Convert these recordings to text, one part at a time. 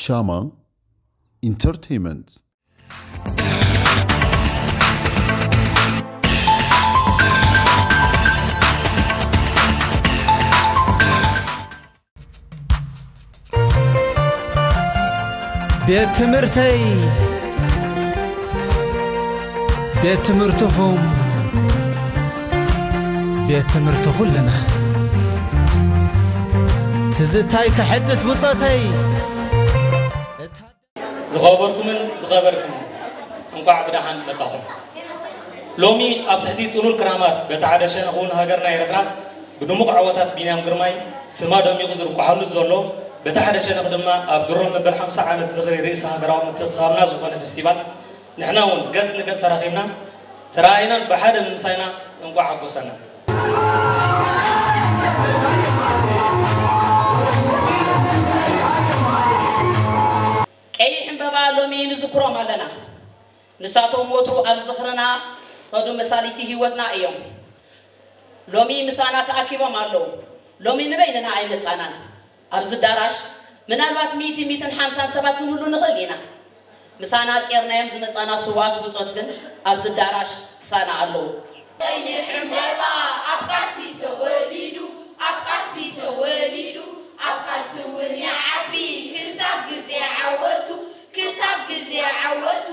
ሻማ ኢንተርቴይመንት። ቤት ትምህርተይ፣ ቤት ትምህርትኹም፣ ቤት ትምህርቲ ኩልና። ትዝታይ ከሐድስ ብጾተይ። ዝኸበርኩምን ዝኸበርክን፣ እንኳዕ ብደሓን መጻኹም። ሎሚ ኣብ ትሕቲ ጥሉል ክራማት፣ በቲ ሓደ ሸነኽ እውን ሃገርና ኤርትራ ብድሙቕ ዓወታት ቢንያም ግርማይ ስማ ደሚቑ ዝርቋሓሉ ዘሎ፣ በቲ ሓደ ሸነኽ ድማ ኣብ ድሮ መበል ሓምሳ ዓመት ዝኽሪ ርእሰ ሃገራዊ ምትእኽኻብና ዝኾነ ፈስቲቫል፣ ንሕና እውን ገጽ ንገጽ ተራኺብና፣ ተረኣኢናን ብሓደ ምምሳይና እንቋዕ ሓጎሰና። ቀይሕ ዕምበባ ሎሚ ንዝክሮም ኣለና። ንሳቶም ወትሩ ኣብ ዝኽርና ከዱ መሳሊቲ ህይወትና እዮም። ሎሚ ምሳና ተኣኪቦም ኣለዉ። ሎሚ ንበይንና ኣይመጻናን። ኣብዚ ኣዳራሽ ምናልባት ሚእቲ፣ ሚእትን ሓምሳን ሰባት ክንህሉ ንኽእል ኢና። ምሳና ጼርናዮም ዝመጻና ስዉኣት ብጾት ግን ኣብዚ ኣዳራሽ ምሳና ኣለዉ። ቀይሕ ዕምበባ ኣብ ቃልሲ ተወሊዱ፣ ኣብ ቃልሲ ተወሊዱ፣ ኣብ ቃልሲ እውን ይዓቢ ክሳብ ግዜ ዓወቱ፣ ክሳብ ግዜ ዓወቱ።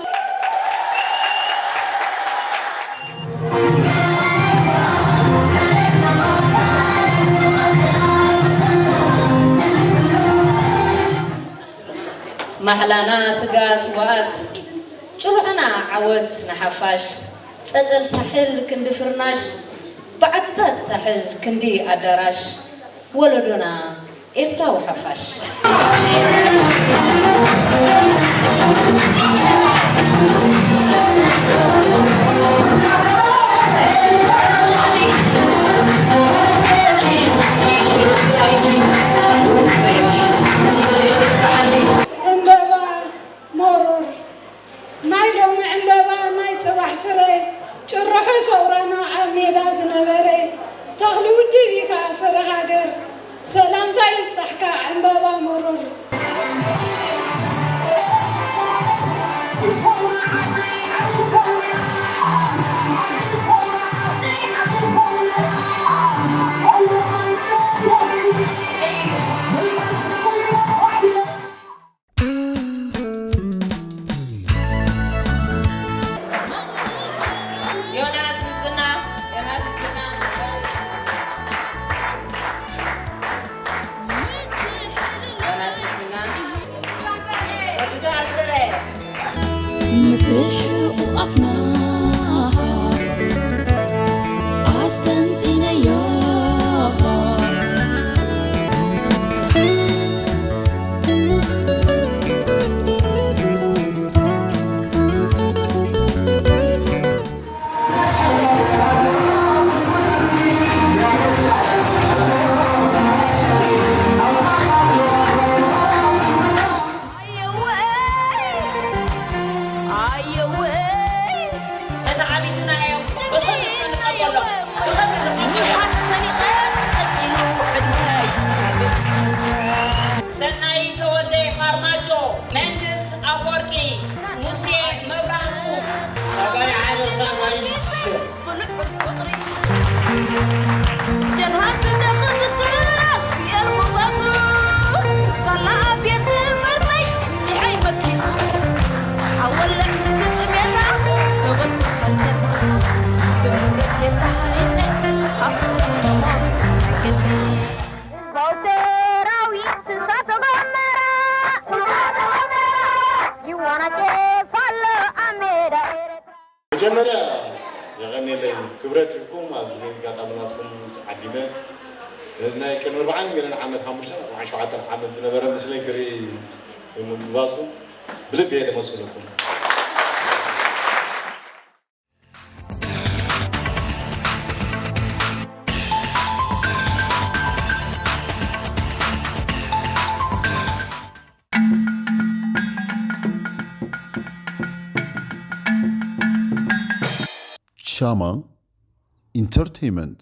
ማሕላና ስጋ ስውኣት፣ ጭርሖና ዓወት ንሓፋሽ፣ ጸጸል ሳሕል ክንዲ ፍርናሽ፣ በዓትታት ሳሕል ክንዲ ኣዳራሽ፣ ወለዶና ኤርትራዊ ሓፋሽ። ዕምበባ መሮር ናይ ሎሚ ዕምበባ ናይ ጽባሕ ፍረ ጭርሖ ሰውራና ኣብ ሜዳ ዝነበረ ተኽሊ ውድብ ኢኻ ፍረ ሃገር ሰላምታ ይብጻሕካ ዕምበባ መሮር። ዮናስ ምስግና፣ ዮናስ ምስግና፣ ዮናስ ምስግና። ወዲ ሰዓት ዘረ። ምትሕቑቓፍና ኣስተንቲነዮ። መተዓቢትና እዮም። ብኽብሪ እስከ ንቀበሎም። ብኽብሪ ንቀበሎም። ሰናይ ተወልደ ፋርማጆ፣ መንግስ ኣፈወርቂ፣ ሙሴ መብራህቱ። መጀመርያ የቐንየለይ ክብረት ይብኩም ኣብዚ ኣጋጣሚ ናትኩም ዓዲመ ነዚ ናይ ቅድሚ ኣርባዓን ገለን ዓመት ሓሙሽተን ኣርባዓን ሸውዓተን ዓመት ዝነበረ ምስለይ ክርኢ ብምግባዝኩም ብልቢ እየ ደመስግነኩም። ሻማ ኢንተርቴይመንት።